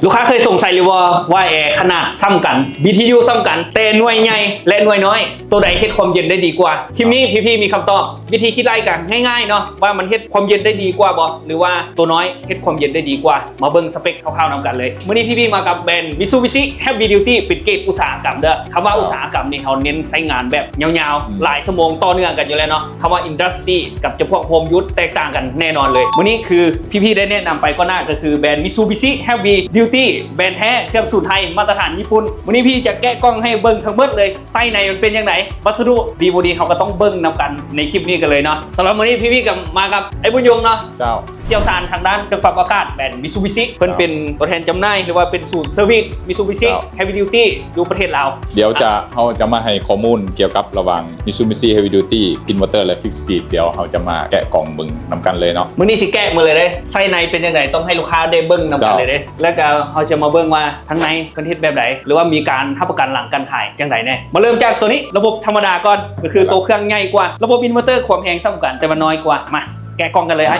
ລູກຄ້າເຄີຍສົງໄສຫຼືບໍ່ວ່າແອຂະໜາດສ່ຳກັນ BTU ສ່ຳກັນ ແຕ່ໜ່ວຍໃຫຍ່ ແລະ ໜ່ວຍນ້ອຍ ໂຕໃດເຮັດຄວາມເຢັນໄດ້ດີກວ່າ? ຄລິບນີ້ພີ່ໆມີຄຳຕອບ. ວິທີຄິດໄລ່ກໍງ່າຍໆເນາະ ວ່າມັນເຮັດຄວາມເຢັນໄດ້ດີກວ່າບໍ່ ຫຼືວ່າໂຕນ້ອຍເຮັດຄວາມເຢັນໄດ້ດີກວ່າ? ມາເບິ່ງສະເປັກຄ່າວໆນຳກັນເລີຍ. ມື້ນີ້ພີ່ໆມາກັບແບຣນ Mitsubishi Heavy Duty ເປັນເກຣດອຸດສາຫະກຳເດີ້. ຄຳວ່າອຸດສາຫະກຳນີ້ ເຮົາເນັ້ນໃຊ້ງານແບບຍາວໆ ອືມ ຫຼາຍຊົ່ວໂມງຕໍ່ເນື່ອງກັນຢູ່ແລ້ວເນາະ. ຄຳວ່າ Industry ກັບຈະພວກ Home Use ແຕກຕ່າງກັນແນ່ນອນເລີຍ. ມື້ນີ້ຄືພີ່ໆໄດ້ແນະນຳໄປກ່ອນໜ້າ ກໍຄືແບຣນ Mitsubishi Heavy Duty ແບຣນແທ້ ເຄື່ອງສູນໄທ ມາດຕະຖານຍີ່ປຸ່ນ. ມື້ນີ້ພີ່ຈະແກະກ່ອງໃຫ້ເບິ່ງທັງໝົດເລີຍ ໄສ້ໃນມັນເປັນຈັ່ງໃດ ວັດສະດຸດີບໍ່ດີ ເຮົາກໍຕ້ອງເບິ່ງນຳກັນໃນຄລິບນີ້ກັນເລີຍເນາະ. ສຳລັບມື້ນີ້ພີ່ໆກໍມາກັບອ້າຍບຸນຍົງເນາະ ເຈົ້າ ຊ່ຽວຊານທາງດ້ານເຄື່ອງປັບອາກາດແບຣນ Mitsubishi ເພິ່ນເປັນຕົວແທນຈຳໜ່າຍ ຫຼືວ່າເປັນສູນເຊີວິສ Mitsubishi ເຈົ້າ Heavy Duty ຢູ່ປະເທດລາວ. ດຽວຈະ ເຮົາຈະມາໃຫ້ຂໍ້ມູນກ່ຽວກັບລະຫວ່າງ Mitsubishi Heavy Duty Inverter ແລະ Fixed Speed ດຽວເຮົາຈະມາແກະກ່ອງເບິ່ງນຳກັນເລີຍເນາະ. ມື້ນີ້ຊິແກະໝົດເລີຍເດ້ ໄສ້ໃນເປັນຈັ່ງໃດ ຕ້ອງໃຫ້ລູກຄ້າໄດ້ເບິ່ງນຳກັນເລີຍເດ້ ເຈົ້າ ແລ້ວກໍເຮົາຈະມາເບິ່ງວ່າທາງໃນເພິ່ນເຮັດແບບໃດ ຫຼືວ່າມີການຮັບປະກັນຫຼັງການຂາຍຈັ່ງໃດແນ່. ມາເລີ່ມຈາກໂຕນີ້ ລະບົບທຳມະດາກ່ອນ ກໍຄືໂຕເຄື່ອງໃຫຍ່ກວ່າ ລະບົບ Inverter ຄວາມແຮງສ່ຳກັນ ແຕ່ວ່ານ້ອຍກວ່າ. ມາແກະກ່ອງກັນເລີຍອ້າຍ.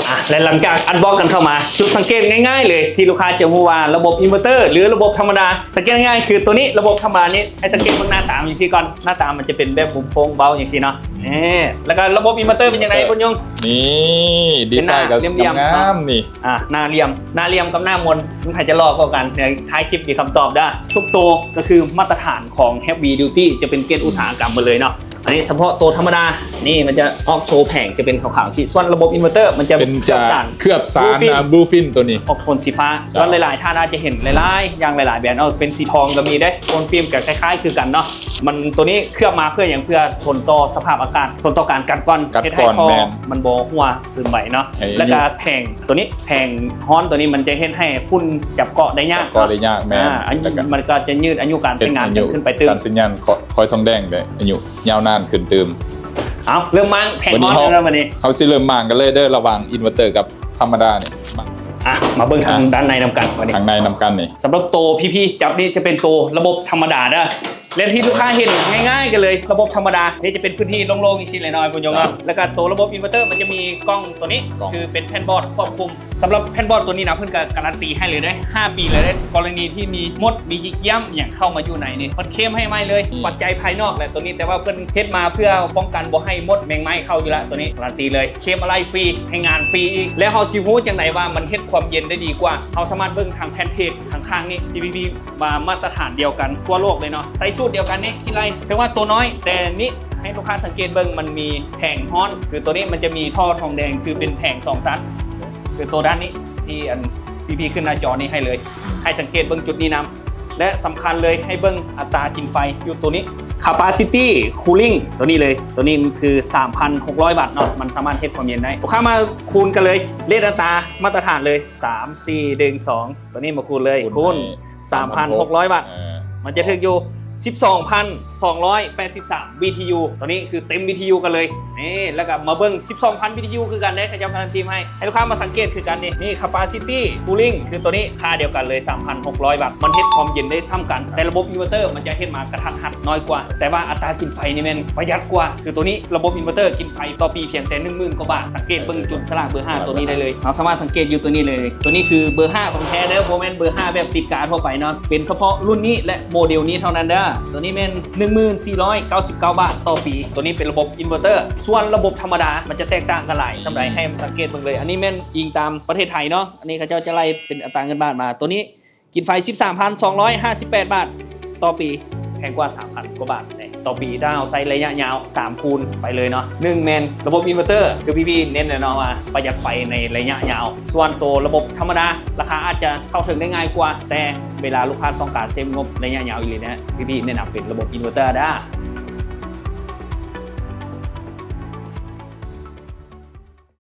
ອ່ະ ແລະ ຫຼັງຈາກ unbox ກັນເຂົ້າມາ ຈຸດສັງເກດງ່າຍໆເລີຍ ທີ່ລູກຄ້າຈະຮູ້ວ່າລະບົບ Inverter ຫຼືລະບົບທຳມະດາ ສັງເກດງ່າຍໆຄືໂຕນີ້ ລະບົບທຳມະດານີ້ ໃຫ້ສັງເກດເບິ່ງໜ້າຕາມັນຈັ່ງຊີ້ກ່ອນ. ໜ້າຕາມັນຈະເປັນແບບໂຄ້ງໆເບົາຈັ່ງຊີ້ເນາະ. ນີ້ ແລ້ວກໍລະບົບ Inverter ເປັນຈັ່ງໃດອ້າຍບຸນຍົງ? ນີ້ ດີໄຊກໍງາມໆນີ້ ອ່າ ໜ້າຫຼ່ຽມ ໜ້າຫຼ່ຽມກັບໜ້າມົນ ມັນໃຜຈະຫຼໍ່ກວ່າກັນ? ໃນທ້າຍຄລິບມີຄຳຕອບເດີ້. ທຸກໂຕກໍຄືມາດຕະຖານຂອງ Heavy Duty ຈະເປັນເກຣດອຸດສາຫະກຳໝົດເລີຍເນາະ. ອັນນີ້ສະເພາະໂຕທຳມະດາ ນີ້ມັນຈະອອກໂຊແຜງ ຈະເປັນຂາວໆຈັ່ງຊີ້. ສ່ວນລະບົບ Inverter ມັນຈະເປັນ ເຄືອບສານ ເຄື່ອບສານ Bluefin ອ່າ Bluefin ຕົວນີ້ ອອກໂທນສີຟ້າ. ເຈົ້າ ສ່ວນຫຼາຍໆທ່ານອາດຈະເຫັນຫຼາຍໆຢ່າງຫຼາຍໆແບຣນເນາະ ເປັນສີທອງກໍມີເດ້ ໂທນຟິມກໍຄ້າຍໆຄືກັນເນາະ. ມັນ ຕົວນີ້ເຄືອບມາເພື່ອຫຍັງ? ເພື່ອທົນຕໍ່ສະພາບອາກາດ ທົນຕໍ່ການກັດກ້ອນ ເຮັດໃຫ້ທໍ່ມັນບໍ່ຮົ່ວຊຶມໄຫວເນາະ. ແລ້ວກໍແຜງຕົວນີ້ ແຜງຮ້ອນຕົວນີ້ມັນຈະເຮັດໃຫ້ຝຸ່ນຈັບເກາະໄດ້ຍາກ ຈັບເກາະໄດ້ຍາກ ແມ່ນ. ອ່າ ມັນກໍຈະຍືດອາຍຸການໃຊ້ງານຂຶ້ນໄປຕື່ມ ການໃຊ້ງານຄອຍທອງແດງໄດ້ອາຍຸຍາວນານຂຶ້ນຕື່ມ. ເອົາ ເລີ່ມມ້າງແຜງຮ້ອນແລ້ວບັດນີ້ ເຮົາຊິເລີ່ມມ້າງກັນເລີຍເດີ້ ລະຫວ່າງ Inverter ກັບທຳມະດານີ້. ອ່ະ ມາເບິ່ງທາງດ້ານໃນນຳກັນບັດນີ້ ທາງໃນນຳກັນນີ້. ສຳລັບໂຕພີ່ໆຈັບນີ້ຈະເປັນໂຕລະບົບທຳມະດາເດີ້ ແລະ ທີ່ລູກຄ້າເຫັນງ່າຍໆກັນເລີຍ ລະບົບທຳມະດານີ້ຈະເປັນພື້ນທີ່ໂລ່ງໆຈັ່ງຊີ້ແຫຼະເນາະ ອ້າຍບຸນຍົງເນາະ. ເຈົ້າ ແລ້ວກໍໂຕລະບົບ Inverter ມັນຈະມີກ້ອງຕົວນີ້ ກ້ອງ ຄືເປັນແຜ່ນບອດຄວບຄຸມ. ສຳລັບແຜ່ນບອດຕົວນີ້ນະ ເພິ່ນກໍກາຣັນຕີໃຫ້ເລີຍເດ້ ຫ້າປີເລີຍເດ້. ກໍລະນີທີ່ມີມົດ ມີຂີ້ກ້ຽມຫຍັງເຂົ້າມາຢູ່ໃນນີ້ ເພິ່ນເຄມໃຫ້ໃໝ່ເລີຍ ອືມ ປັດໄຈພາຍນອກແຫຼະຕົວນີ້ ແຕ່ວ່າເພິ່ນເຮັດມາເພື່ອປ້ອງກັນບໍ່ໃຫ້ມົດແມງໄມ້ເຂົ້າຢູ່ລະ ຕົວນີ້ກາຣັນຕີເລີຍ. ເຄມອາໄຫຼ່ຟຣີ ໃຫ້ງານຟຣີອີກ. ແລ້ວເຮົາຊິຮູ້ຈັ່ງໃດວ່າມັນເຮັດຄວາມເຢັນໄດ້ດີກວ່າ? ເຮົາສາມາດເບິ່ງທາງແຜ່ນເທສຂ້າງໆນີ້ ທີ່ພີ່ໆ ວ່າມາດຕະຖານດຽວກັນທົ່ວໂລກເລີຍເນາະ ໃຊ້ສູດດຽວກັນນີ້ ຄິດໄລ່ ເຖິງວ່າໂຕນ້ອຍ ແຕ່ນີ້ໃຫ້ລູກຄ້າສັງເກດເບິ່ງ ມັນມີແຜງຮ້ອນ ຄືໂຕນີ້ມັນຈະມີທໍ່ທອງແດງ ຄືເປັນແຜງສອງຊັ້ນ ຄືໂຕດ້ານນີ້ ທີ່ອັນພີ່ໆຂຶ້ນໜ້າຈໍນີ້ໃຫ້ເລີຍ. ໃຫ້ສັງເກດເບິ່ງຈຸດນີ້ນຳ ແລະ ສຳຄັນເລີຍ ໃຫ້ເບິ່ງອັດຕາກິນໄຟຢູ່ໂຕນີ້ Capacity Cooling ໂຕນີ້ເລີຍ. ໂຕນີ້ມັນຄືສາມພັນຫົກຮ້ອຍວັດເນາະ ມັນສາມາດເຮັດຄວາມເຢັນໄດ້. ລູກຄ້າມາຄູນກັນເລີຍ ເລດອັດຕາມາດຕະຖານເລີຍ ສາມ ສີ່ ໜຶ່ງ ສອງ ຕົວນີ້ມາຄູນເລີຍ ຄູນສາມພັນຫົກຮ້ອຍວັດ ມັນຈະຖືກຢູ່ສິບສອງພັນສອງຮ້ອຍແປດສິບສາມ BTU ຕົວນີ້ຄືເຕັມ BTU ກັນເລີຍ. ນີ້ ແລ້ວກໍມາເບິ່ງສິບສອງພັນ BTU ຄືກັນເດ້ ເຂົາເຈົ້າກາຣັນຕີໃຫ້ ໃຫ້ລູກຄ້າມາສັງເກດຄືກັນນີ້. ນີ້ Capacity Cooling ຄືຕົວນີ້ຄ່າດຽວກັນເລີຍ ສາມພັນຫົກຮ້ອຍວັດ ມັນເຮັດຄວາມເຢັນໄດ້ສ່ຳກັນ ແຕ່ລະບົບ Inverter ມັນຈະເຮັດມາກະທັນຫັນນ້ອຍກວ່າ ແຕ່ວ່າອັດຕາກິນໄຟນີ້ແມ່ນປະຢັດກວ່າ ຄືຕົວນີ້ລະບົບ Inverter ກິນໄຟຕໍ່ປີພຽງແຕ່ໜຶ່ງໝື່ນກວ່າບາດ. ສັງເກດເບິ່ງຈຸດສະຫຼາກເບີຫ້າຕົວນີ້ໄດ້ເລີຍ ເຮົາສາມາດສັງເກດຢູ່ຕົວນີ້ເລີຍ. ຕົວນີ້ຄືເບີຫ້າຂອງແທ້ເດີ້ ບໍ່ແມ່ນເບີຫ້າແບບຕິດກາທົ່ວໄປເນາະ ເປັນສະເພາະລຸ້ນນີ້ ແລະ ໂມເດວນີ້ເທົ່ານັ້ນເດີ້. ຕົວນີ້ແມ່ນໜຶ່ງໝື່ນສີ່ຮ້ອຍເກົ້າສິບເກົ້າບາດຕໍ່ປີ. ຕົວນີ້ເປັນລະບົບ Inverter ສ່ວນລະບົບທຳມະດາມັນຈະແຕກຕ່າງກັນຫຼາຍສ່ຳໃດ ໃຫ້ມາສັງເກດເບິ່ງເລີຍ. ອັນນີ້ແມ່ນອີງຕາມປະເທດໄທເນາະ ອັນນີ້ເຂົາເຈົ້າຈະໄລ່ເປັນອັດຕາເງິນບາດມາ. ຕົວນີ້ ກິນໄຟສິບສາມພັນສອງຮ້ອຍຫ້າສິບແປດບາດຕໍ່ປີ ແພງກວ່າສາມພັນກວ່າບາດເດ້ຕໍ່ປີ ຖ້າເຮົາໃຊ້ໄລຍະຍາວສາມຄູນໄປເລີຍເນາະ. ໜຶ່ງແມ່ນລະບົບ Inverter ຄືພີ່ໆເນັ້ນແຫຼະເນາະວ່າປະຢັດໄຟໃນໄລຍະຍາວ. ສ່ວນໂຕລະບົບທຳມະດາ ລາຄາອາດຈະເຂົ້າເຖິງໄດ້ງ່າຍກວ່າ ແຕ່ເວລາລູກຄ້າຕ້ອງການເຊບງົບໄລຍະຍາວອີ່ຫຼີເນຍ ພີ່ໆແນະນຳເປັນລະບົບ Inverter ເດີ້.